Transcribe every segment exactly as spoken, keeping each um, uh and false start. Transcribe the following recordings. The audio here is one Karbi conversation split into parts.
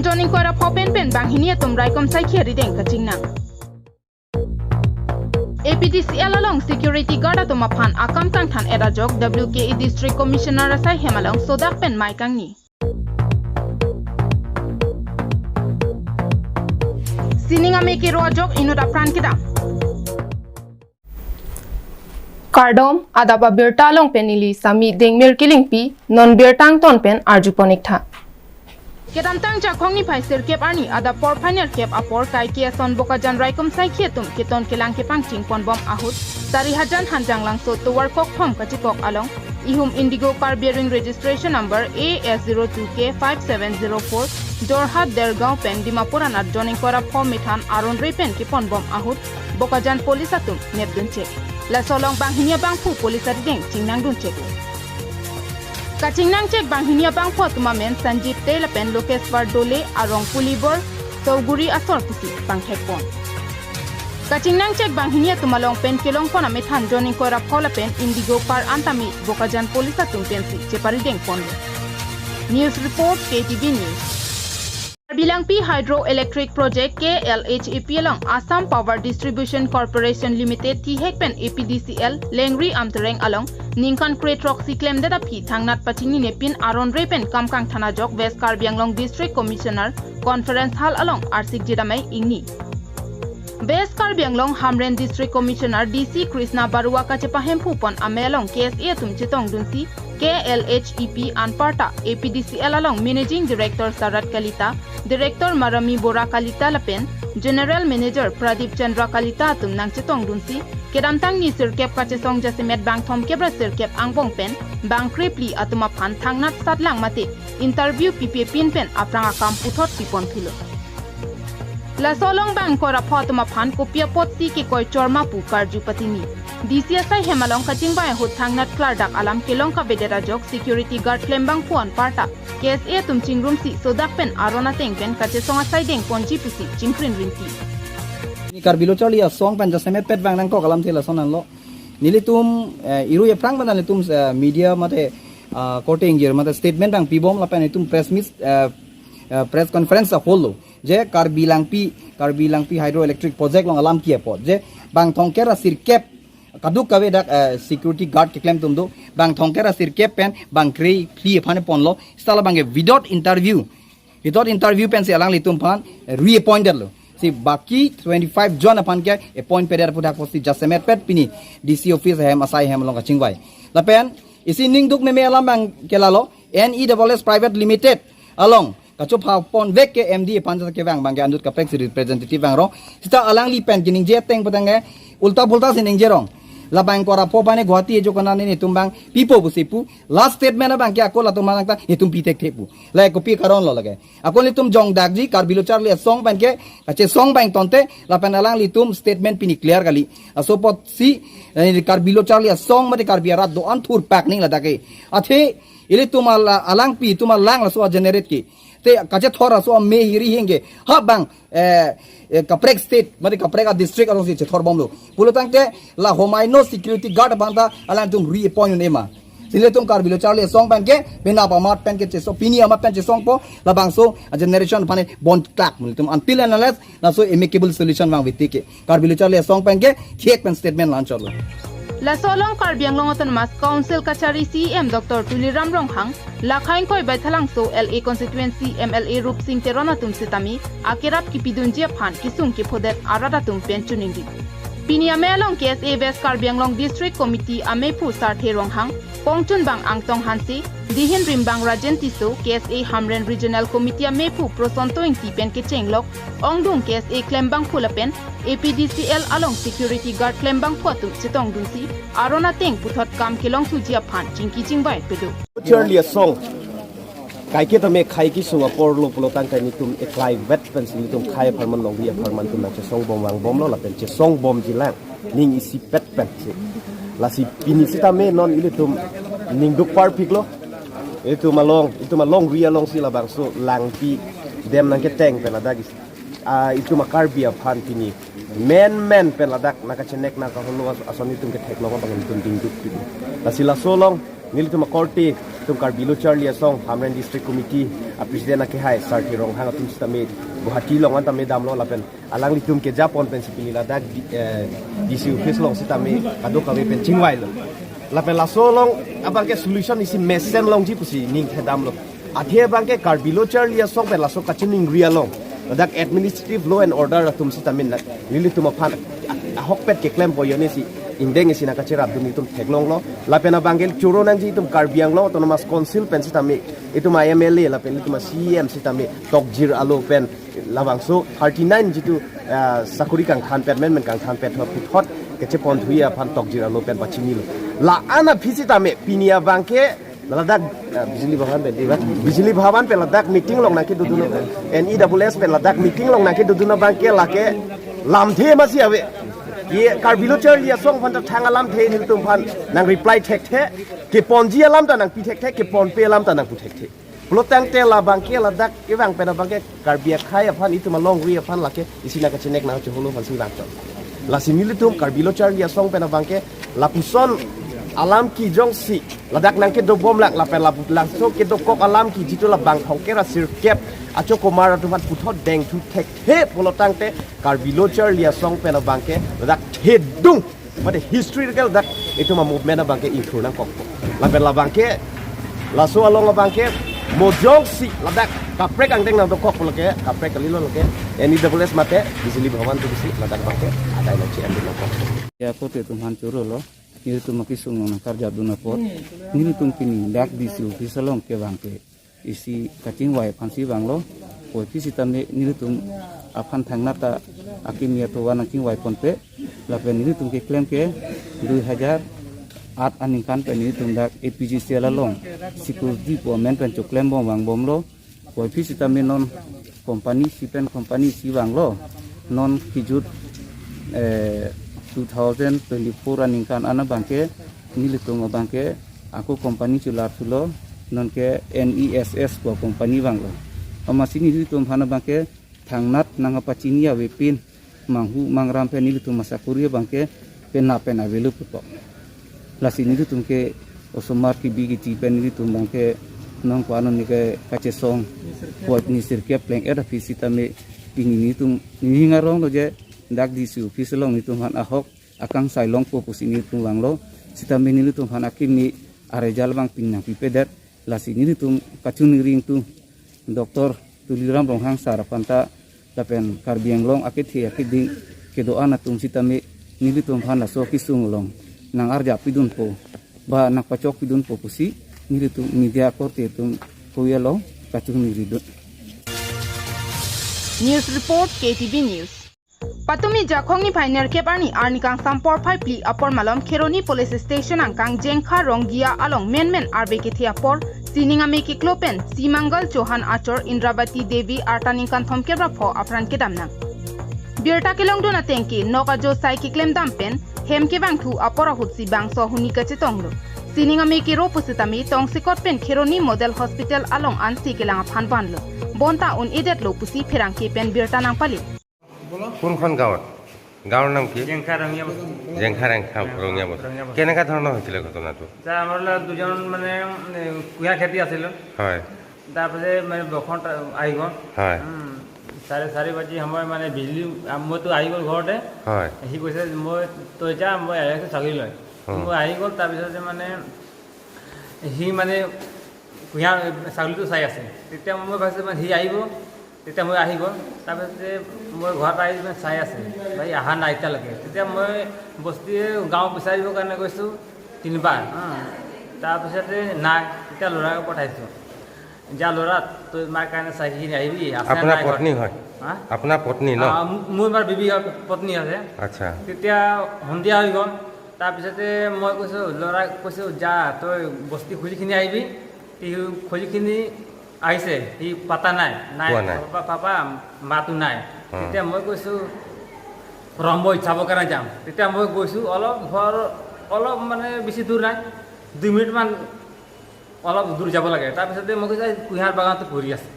Jon ingkoi ra pho pen pen banghini atum raikom saikhi arideng kachingnang. A P D C L along security guard atum aphan akam kangthan-et ajok W K A District Commissioner asai hem along sodak pen mei kangni. Sining ame kero ajok inut apran kedam. Kardom, adap abirta along pen neli Sami Dengmir Kilingpi, non birta angton pen arjupon iktha. Kedamtang Jakhong niphai sirkep arni adap porphai nerkep apor kaike ason Bokajan raikom saikhi atum keton kelang kepangching ponbom ahut Sarihajan Hanjanglangso tovar kokthom kachikok along ihum Indigo car bearing registration number A S zero two K five seven zero four Jorhat Dergaon pen Dimapur anat jon ingkoi ra pho methan aron re pen keponbom ahut Bokajan police atum nepdun chek. Laso along banghini abangphu police arideng chingnangdun chek. Kachingnang chek banghini abangphu atum amen Sanjib Tei lapen Lokeshwar Dole, arong Pulibor, Sauguri asor pusi pangthekpon. Kachingnang chek banghini atum along pen kelongpon amethan jon ingkoi ra pho lapen Indigo car an tame Bokajan police atum pensi cheparidengponlo. News report, K T V News. Karbi Langpi Hydroelectric Project, K L H E P along Assam Power Distribution Corporation Limited, thihek pen A P D C L Lengri Amtereng along ningkan kre throksi klemdet aphi thangnat pachinine pin aron re pen kam kangthan ajok West Karbi Anglong District Commissioner Conference Hall along arsik jidamai ingni. West Karbi Anglong Hamren District Commissioner D C Krishna Barua kachepahemphupon amei along K S A atum chetongdunsi K L H E P anparta A P D C L along Managing Director Sarat Kalita, Director Marami Bora Kalita lapen General Manager Pradip Chandra Kalita atum nangchetongdunsi kedamtang ni sirkep kachesong jasemet bang thomkep ra sirkep angbong pen bang krephli atum aphan thangnat satlang mate interview pipe pin pen aphrang akam puthot piponphilo. Laso along bang ingkoi ra pho atum aphan kopi apotsi kekoi chorma pu karju patini. D C asai hem along kachingvai ahut thangnat klardak alam kelong kavedet ajok security guard klembangphu anparta K S A atum chingrumsi sodak pen aron ateng pen kachesong asai dengponji pusi chingkrin rinti. Ini Karbi Lo Charli Asong pen jasemet pet vang nangkok alamthe lason anlo. Nelitum, eh, iru ephrang pen nelitum, eh, media mate, ah, korte ingjir mate statement bang pibom lapen itum press meet, eh, eh, press conference aholo. Je Karbi Langpi, Karbi Langpi Hydroelectric Project along alam kiya apot. Je bang thomkep ra sirkep kaduk kave dak, eh, security guard keklem atum do. Bang thomkep ra sirkep pen bang krephli aphan ponlo. Seta labang ke without interview. Without interview pensi alanglitum aphan reappointed lo. Si baki twenty-five jon aphan ke appoint pedet aphuthak apotsi jasemet pet pini D C office hem asai hem along kachingvai. Lapen isi ningduk meme alam bang ke lalo N E double S Private Limited along kachophaponvek ke M D aphan kevang bang ke andut kaprek si representative vanglo. Seta alangli pen keningje ateng patang ke ulta pulta si ningjerong. Labang ingkoi ra pho bane Guwahati ejo kona nelitum bang pipo pusi pu. Last statement abang ke ako latum manang ta itum pithekthe pu. La kopi karon lo lake. Ako nelitum jongdakji Karbi Lo Charli Asong pen ke kachesong bang tonte lapen alanglitum statement pini clear kali. Laso apotsi, eh, Karbi Lo Charli Asong mate Karbi arat do-an thurpak ning ladak ke. Athe ilitum ala-, alangpi itum alang laso a-generate ke. Te kachethor laso ame hiri hingke. Ha bang, eh, eh, kaprek state, mate kaprek a-district alongsi chethor bomlo. Pulotangte la homaino security guard aphan ta alangtum reappoint un-e ma. Si nelitum Karbi Lo Charli Asong pen ke, penap amat pen ke chesong, pini amat pen chesongpo, labangso a-generation aphan bond klak nelitum until and unless laso amicable solution vangve tike. Karbi Lo Charli Asong pen ke, thihek pen statement lanchotlo. Laso along Karbi Anglong Autonomous Council kachari C E M Doctor Tuliram Ronghang, Lakha ingkoi Baithalangso L A constituency M L A Rupsing Teron atum sitame akerap kipidunji aphan kesung kephodet arat atum pen choningri. Pini amei along K S A West Karbi Anglong District Committee ameiphu Sarthe Ronghang, kongchunbang Angtong Hanse, dihin rimbang Rajen Tisso, K S A Hamren Regional Committee ameiphu Prosanto Ingti pen kechenglok, ongdung K S A klembangphu lapen A P D C L along security guard klembangphu atum chetongdunsi aron ateng puthot kam kelongthuji aphan chingki chingvai pedo. Charli Asong. Kaike tame khai kesung apor lo pulotangte nelitum eklai vet pensi nelitum khai apharman longri apharman atum nangchesong bom vangbomlo lapen chesong bomji lang. Ning isipet pensi. Lasi pini sitame non ilitum ningduk parphiklo. Itum along, itum alongri alongsi labangso langpi dem nangketeng pen ladak is-, ah, itum a-Karbi aphan pini menmen pen ladak nangkachenek nangkaholo as-, ason itum kethek long abang itum dingduk pini. Lasi laso along nelitum akorte Itum Karbi Lo Charli Asong Hamren District Committee a President akehai Sarthe Ronghang atum sitame Guwahati along an tame damlo lapen alanglitum kejapon pensi pini ladak di- eh, D C office along sitame kadokave pen chingvailo. Lapen laso along abangke solution isi mesen longji pusi ning thedamlo. Athe abangke Karbi Lo Charli Asong pen laso kachiningri along ladak administrative law and order atum sitame na nelitum aphan ahokpet keklem poyone si ingdeng isi nangkacherapdun itum theklonglo. Lapen abangke choro nangji itum Karbi Anglong Autonomous Council pen sitame itum a M L A lapen itum a C E M sitame tokjir alo pen labangso thirty nine jitu ah, sakori kangthanpet men men kangthanpet thot puthot kecheponthuji aphan tokjir alo pen pachinilo. La-an aphi sitame pini abangke ladak ah, Bijli Bhawan pen diba? Bijli Bhawan pen ladak meeting along nangkedodun, N E W S pen ladak meeting along nangkedodun abangke lake lamthe masi ave. Ye Karbi Lo Charli Asong aphan ta thang alamthe nelitum aphan nangreply thekthe, keponji alam ta nangpi thekthe, keponpe alam ta nangpu thekthe. Pulotangte labangke ladak kevang pen abangke Karbi akhei aphan itum alongri aphan lake isi nangkachinek nangcheholo aphansi vangchot. Lasi nelitum Karbi Lo Charli Asong pen abangke lapuson alam kejongsi ladak nangkedobomlang lapen lapu langso kedokok alam ke jitu labang thongkep ra sirkep achokomar atum aphan puthot dengthu thekthe pulotangte Karbi Lo Charli Asong pen abangke ladak thedung mate historical dak itum a movement abangke ingthur nangkokpo. Lapen labangke laso along abangke mo jongsi ladak kaprek angdeng nangdokok lake kaprek kalilo lake N E W S mate Bijli Bhawan atum si ladak abangke adai nangchi-en nangkok. Ya, kote atum aphan chorolo. Nelitum akesung nangkarjapdun apot nelitum pini dak D C office along kevang ke isi kachingvai aphansi vanglo. Puvoiphit sitame nelitum aphan thangnat ta akimi atovar nangchingvaiponpe. Lapen nelitum keklem ke dui hajar aat aningkan pen nelitum dak A P G C L along security pu amen pen choklembom vangbomlo. Puvoiphit sitame non company isi pen company isi vanglo. Non kejut eh, two thousand twenty-four aningkan an abangke nelitum abangke ako company chelarthulo, nonke N E S S pu company vanglo. Amatsi nelitum aphan abangke thangnat nangkapachini avepin manghu mangram pen nelitum asakori abangke penap pen avelo putok. Lasi nelitum ke osomar kebi keti pen nelitum abangke nonke anon neke kachesong puvoit ni sirkep pleng-et aphi sitame pini nelitum nihing aronglo je dak D C office along nelitum aphan ahok akangsai longpo pusi nelitum vanglo. Sitame nelitum aphan akimi a-result abang pini nangpipedet. Lasi nelitum kachiningri ingtung Doctor Tuliram Ronghang sir aphan ta lapen Karbi Anglong akethe akeding kedo-an atum sitame nelitum aphan laso kesung along nangarjap pidunpo ba nangpachok pidunpo pusi nelitum media korte atum koya along kachiningridun. News report, K T V News. Patumi Jakhong niphai nerkep arni arni kangsam porphai phli apor malom Kheroni Police Station angkang Jengkha Ronggia along menmen arve kethe apor sining amei keklo pen Simangal Chauhan achor Indravati Devi arta ningkan thomkep ra pho apran kedamnang. Birta kelongdun ateng ke nok ajo sai keklem dam pen hem kevangthu apor ahutsi bangso ahuni kachetonglo. Sining amei kero pusitame tongsekot pen Kheroni Model Hospital along ansi kelang aphan vanlo. Bonta un-edetlo pusi pherangke pen birta nangpali. কোনখন গাঁৱত? গাঁৱৰ নাম কি? জেংখা ৰঙিয়া বস্তি। জেংখা ৰেংখা-, ৰঙিয়া বস্তি। ৰঙিয়া বস্তি। কেনেকা ধৰণৰ হৈছিলে ঘটনাটো? ছাৰ, আমাৰ লগ দুজন মানে, এ, কুঁহিয়াৰ খেতি আছিলোঁ। হয়। তাৰপিছত মানে বৰষুণ এটা আহি গ'ল। হয়। উম, চাৰে চাৰি বাজি সময় মানে বিজুলী, আ, মইতো আহি গ'ল ঘৰতে। হয়। সি কৈছে, "মই, তই যা, মই আহি আছোঁ ছাগলী লৈ।" অ। মই আহি গ'ল, তাৰপিছতে মানে সি মানে কুঁহিয়াৰ ছাগলীটো চাই আছে। তেতিয়া মই ভাবিছোঁ মানে সি আহিব, তেতিয়া মই আহি গ'ল। তাৰপিছতে মই ঘৰত আহি মানে চাই আছে, ভাই অহা নাই এতিয়ালৈকে। তেতিয়া মই বস্তি গাঁও বিচাৰিবৰ কাৰণে গৈছোঁ তিনিবাৰ, হা। তাৰপিছতে নাই, তেতিয়া ল'ৰাকে পঠাইছোঁ, "যা ল'ৰা, তই মাৰ কাৰণে চাই কিনি আহিবি, আছে আপোনাৰ নাই ঘৰত।" পত্নী হয়? হা? আপোনাৰ পত্নী ন? আ, ম-, মোৰ বাৰ বিবি হয়, পত্নী আছে। আচ্ছা। তেতিয়া সন্ধিয়া হৈ গ'ল। তাৰপিছতে মই কৈছোঁ, ল'ৰাক কৈছোঁ, "যা, তই বস্তি খুজিখিনি আহিবি।" সি খুজিখিনি আহিছে, সি পাতা নাই, নাই, পোৱা নাই। "পাপা, পাপা, মাতো নাই।" অ। তেতিয়া মই কৈছোঁ, "ৰ, মই চাবৰ কাৰণে যাম।" তেতিয়া মই গৈছোঁ, অলপ ঘৰ, অলপ মানে বেছি দূৰ নাই, দুই মিনিটমান অলপ দূৰ যাব লাগে। তাৰপিছতে মই কৈছোঁ, "এই কুঁহিয়াৰ বাগানটো পৰি আছে।"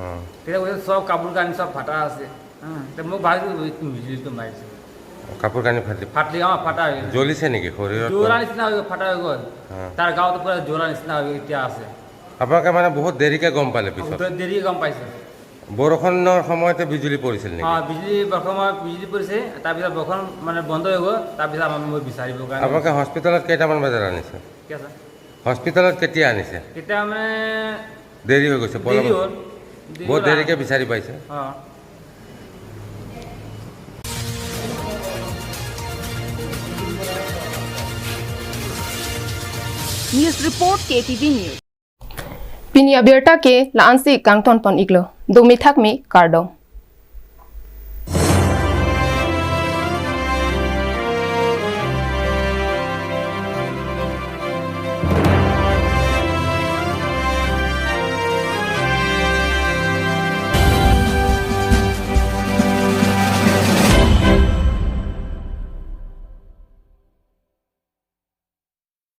অ। তেতিয়া কৈছে, "চব কাপোৰ কানি চব ফাটা আছে।" হা, তে মই ভাবিছোঁ, "এই বিজুলীটো মাৰিছে।" কাপোৰ কানি ফাটি ফাটি, অ, ফাটা হৈ গ'ল। জ্বলিছে নেকি শৰীৰত? জ্বলা নিচিনা হৈ গ'ল, ফাটা হৈ গ'ল। অ। তাৰ গাত পুৰা জ্বলা নিচিনা হৈ গ'ল, এতিয়া আছে। আপোনালোকে মানে বহুত দেৰিকে গম পালে পিছত? বহুত দেৰি গম পাইছে। বৰষুণৰ সময়তে বিজুলী পৰিছিল নেকি? অ, বিজুলী, বৰষুণৰ সময়ত বিজুলী পৰিছে, তাৰপিছত বৰষুণ মানে বন্ধ হৈ গ'ল, তাৰপিছত আমাৰ মই বিচাৰিবৰ কাৰণে আপোনালোকে হস্পিটেলত কেইটামান বজাত আনিছে? কি আছে? হস্পিটেলত কেতিয়া আনিছে? কেতিয়া মানে দেৰি হৈ গৈছে, দেৰি পলম। হ'ল। দেৰি বহুত হ'ল দেৰিকে আৰু। বিচাৰি পাইছে। অ। News report, K T V News. Pini abirta ke la-ansi kangton pon iklo. Dumi thakmi, kardom.